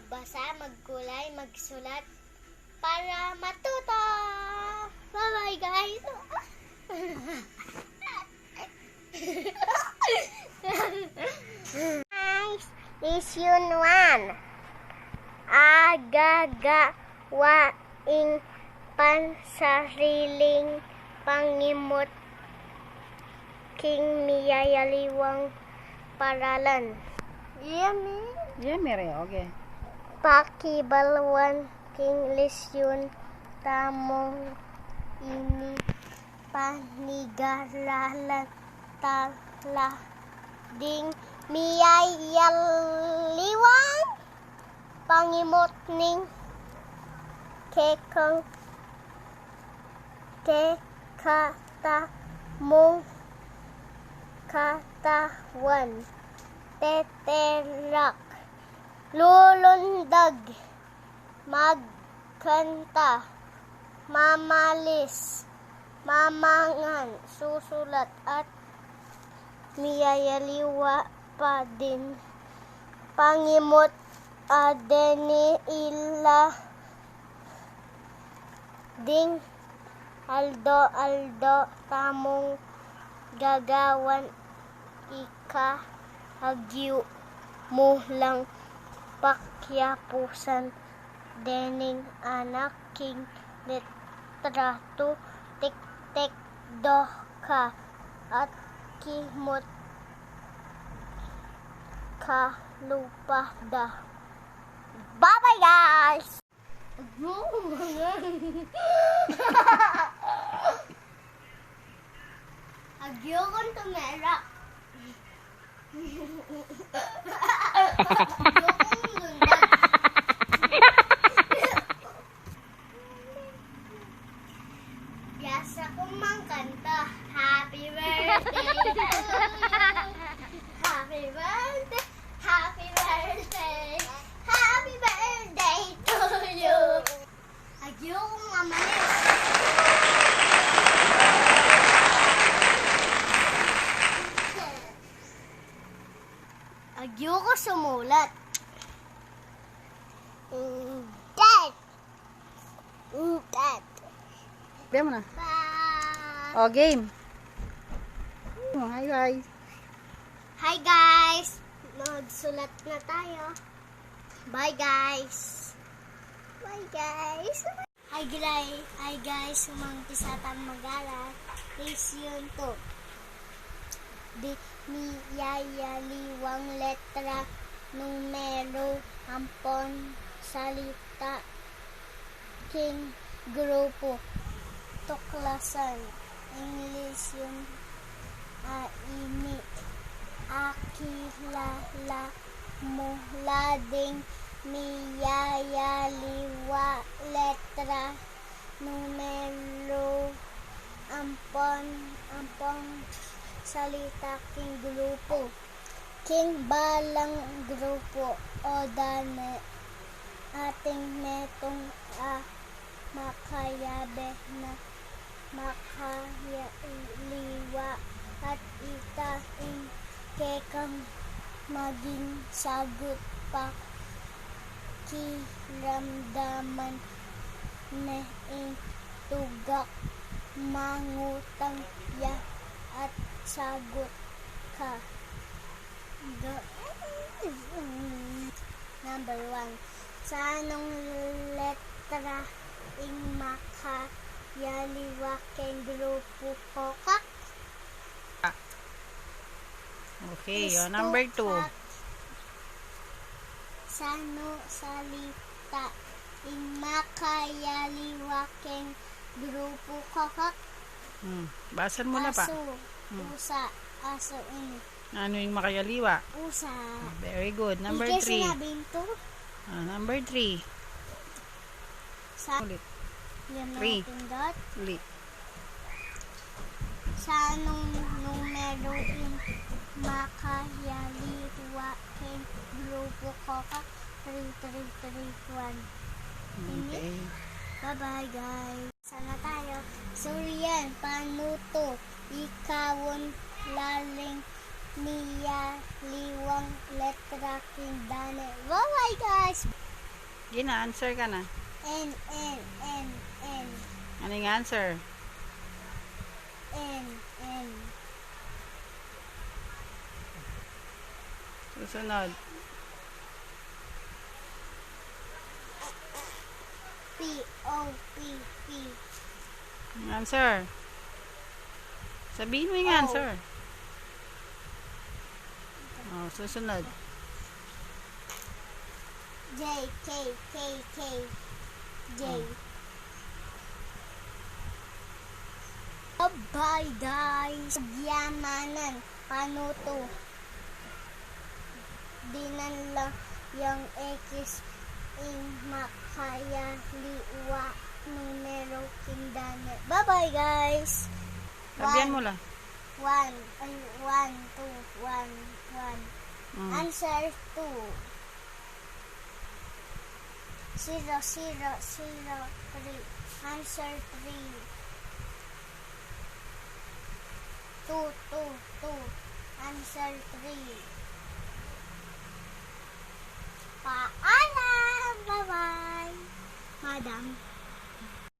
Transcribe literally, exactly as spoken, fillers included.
Basa, magkulay, magsulat para matuto. Bye-bye, guys. Guys, lesson one. Agagawa ing pansariling pangimut king miyayaliwang paralan. Yummy. Yummy re, okay. Pakibaluan king lesson tamung ini, panigaralan tala ding miyayaliwang pangimut ning kekang kekatamung katawan. Teterak, lulundag, magkanta, mamalis, mamangan, susulat, at miyayaliwa pa ding pangimut a deni ila ding aldo-aldo tamung gagawan. Ika agyu mu lang pakiapusan dening anak king litratu, tiktik do ka at kimut ka lupa da. Bye-bye, guys! Agyu kung tumera. Agyu kung lundag. Biasa kung mangkanta, "Happy birthday to you. Happy birthday, happy birthday, happy birthday to you." Agyu kung mamalis. Agyu kung sumulat. Mm, dad. Mm, dad. Game na. Bye. O, game. Oh, hi, guys. Hi, guys. Magsulat na tayo. Bye, guys. Bye, guys. Hi, guys. Hi, guys. Umangkisa tang mag-aral. Lesson two. Ding miyayaliwang letra, numero, ampon salita king grupu. Tuklasan. Ing lesson a ini, akilala mu la ding miyayaliwa, letra, numero, ampon, ampon salita king grupu. King balang grupu o dane, atin metung a makayabe na makayaliwa at ita ing kekang maging sagut. Pakiramdaman ne ing tugak, mangutang ya at sagut ka. Number one. Sanung letra ing makayaliwa keng grupu kokak? Okay, o, number two. Sanung salita ing makayaliwa keng grupu kokak? Hmm, basan mu na pa. Asu. Hmm. Usa, asu ini. Nanu ing makayaliwa? Usa. Very good. Number three. Ah, number three. Sa- Ulit. Three. Ulit. Sanung numero ing makayaliwa keng grupu kokak? Three, three, three, one. Okay. Bye-bye, guys. Sana tayo. Surian, panutu, ikawun la ring miyayaliwang letra king dane. Bye-bye, guys! Gina, answer ka na. N, N, N, N. Ano yung answer? N, N. Susunod. P, O, P, P. Ang answer. Sabihin mo yung O. Answer. Oh, susunod. J, K, K, K, J. Oh. Bye, guys. Pagyamanan, panutu. Dinan la yang X ing makayaliwa numero king dane. Bye-bye, guys. Sabihan mo la. One. Ay, one, two, one, one. Mm. Answer two. Zero, zero, zero, three. Answer three. Two, two, two. Answer three. Paalam! Bye-bye! Madam.